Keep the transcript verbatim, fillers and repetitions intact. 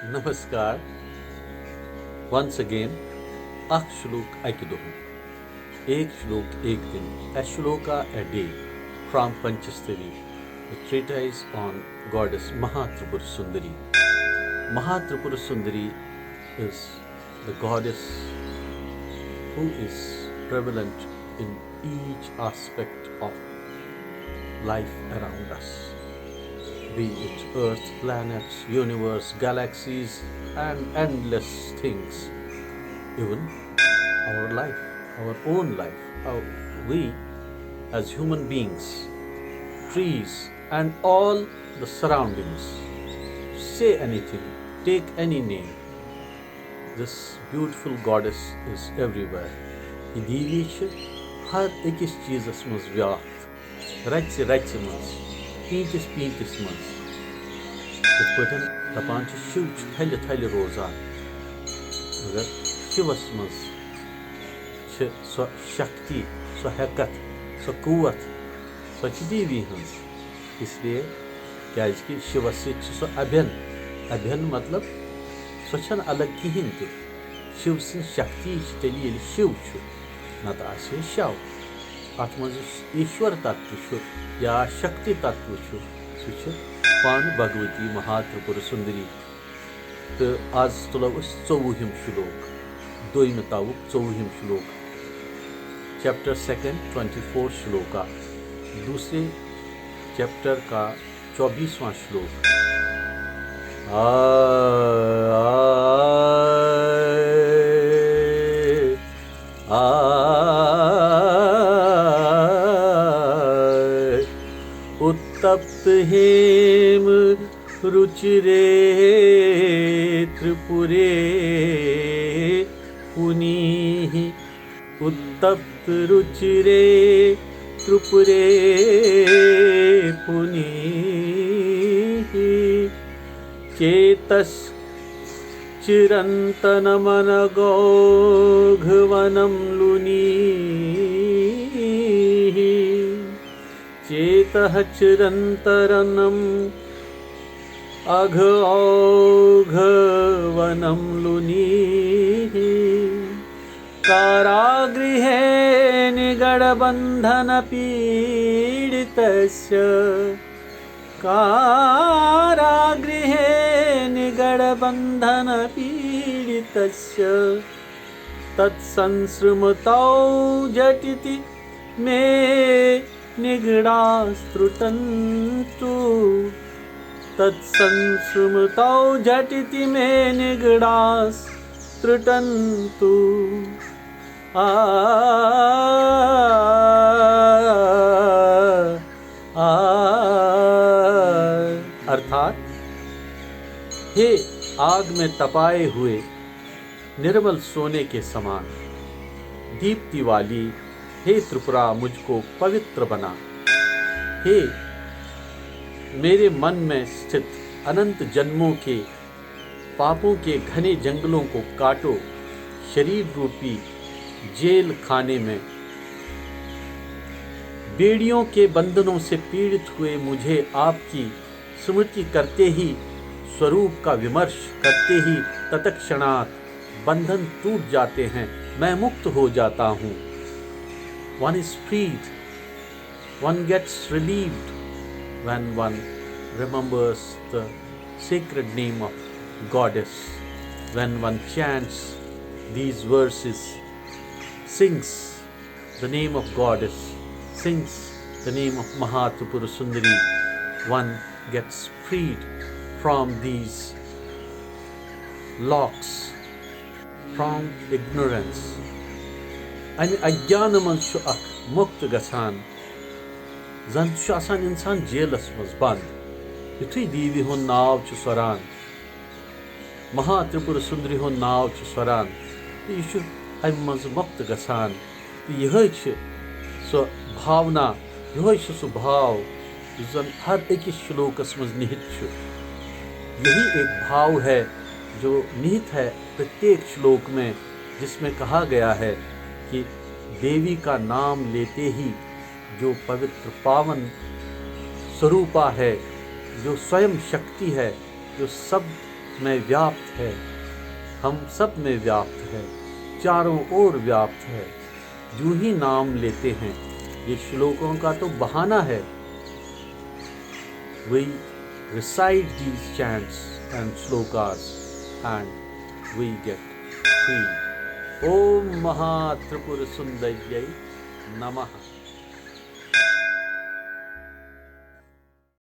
नमस्कार। Once again, اکھ شلوک اکہِ دۄہ۔ ایک شلوک ایک دن۔ A shloka a day from Panchastavi, the treatise on goddess Maha Tripura Sundari. Maha Tripura Sundari is the goddess who is prevalent in each aspect of life around us, be it earth, planets, universe, galaxies, and endless things, even our life, our own life, our, we as human beings, trees, and all the surroundings. Say anything, take any name. This beautiful goddess is everywhere. یہِ دیوی چھِ ہر أکِس چیٖزَس منٛز ویٛاپھ، رَژِ رَژِ منٛز، پیٖنتِس پیٖنتِس منٛز۔ یِتھ پٲٹھۍ دَپان چھِ، شِو چھُ تھلہِ تھلہِ روزان، مگر شِوَس منٛز چھِ سۄ شکتی، سۄ ہیٚکتھ، سۄ قوت، سۄ چھِ دیوی ہٕنٛز۔ اس لیے کیازِ کہِ شِوَس سۭتۍ چھِ سۄ ابھین۔ ابھین مطلب سۄ چھَنہٕ الگ کِہیٖنۍ تہِ۔ شِو سٕنٛز شکتی چھِ تیٚلہِ، ییٚلہِ شِو چھُ، نتہٕ آسہِ ہے شَو۔ اَتھ منٛز یُس ایشور تتو چھُ یا شکتی تتو چھُ، سُہ چھُ پانہٕ بھگؤتی مہا ترٛپُر سُندری۔ تہٕ آز تُلو أسۍ ژوٚوُہِم شلوک، دوٚیمہِ تاوُک ژوٚوُہِم شلوک، chapter second, twenty four shloka, دوسرے chapter کا چوبیسواں شلوک۔ آ، آ، آ، उत्तप्त हेम रुचिरे त्रिपुरे पुनीः। उत्तप्त रुचिरे त्रिपुरे पुनीः। चेतश्चिरन्तनमनघौघवनं लुनीः। चेतः चिरन्तरनम् अघौघवनं लुनीः। कारागृहे निगडबन्धनपीडितस्य, कारागृहे निगडबन्धनपीडितस्य तत्संस्मृतौ झटिति मे निगडास्त्रुटन्तु। तत्संस्मृतौ झटिति मे निगडास्त्रुटन्तु। आ, आ, अर्थात, हे आग में तपाए हुए निर्मल सोने के समान, दीप्ति वाली, हे त्रिपुरा, मुझको पवित्र बना। हे मेरे मन में स्थित अनंत जन्मों के पापों के घने जंगलों को काटो। शरीर रूपी जेल खाने में बेड़ियों के बंधनों से पीड़ित हुए मुझे आपकी स्मृति करते ही, स्वरूप का विमर्श करते ही तत्क्षणात् बंधन टूट जाते हैं, मैं मुक्त हो जाता हूँ। One is freed, one gets relieved when one remembers the sacred name of goddess, when one chants these verses, sings the name of goddess, sings the name of Mahatripura Sundari, one gets freed from these locks, from ignorance. امہِ اگیانہٕ منٛز چھُ اکھ مۄکت گژھان، زن چھُ آسان انسان جیلس منٛز بند۔ یُتھُے دیوی ہُنٛد ناو چھُ سۄران، مہا ترٛپُر سُندری ہُنٛد ناو چھُ سۄران، تہٕ یہِ چھُ امہِ منٛزٕ مۄکت گژھان۔ تہٕ یِہوٚے چھِ سۄ بھاونا، یِہوٚے چھُ سُہ بھاو یُس زن ہر أکِس شلوکس منٛز نِہِت چھُ۔ یہی ایک بھاو ہے جو निहित है प्रत्येक श्लोक में, जिसमें कहा गया है कि देवी का नाम लेते ही जो पवित्र पावन स्वरूपा है, जो स्वयं शक्ति है, जो सब में व्याप्त है, हम सब में व्याप्त है, चारों ओर व्याप्त है। जो ही नाम लेते हैं, ये श्लोकों का तो बहाना है। We recite these chants and slokas and we get free. Om Maha Tripura Sundayai Namaha.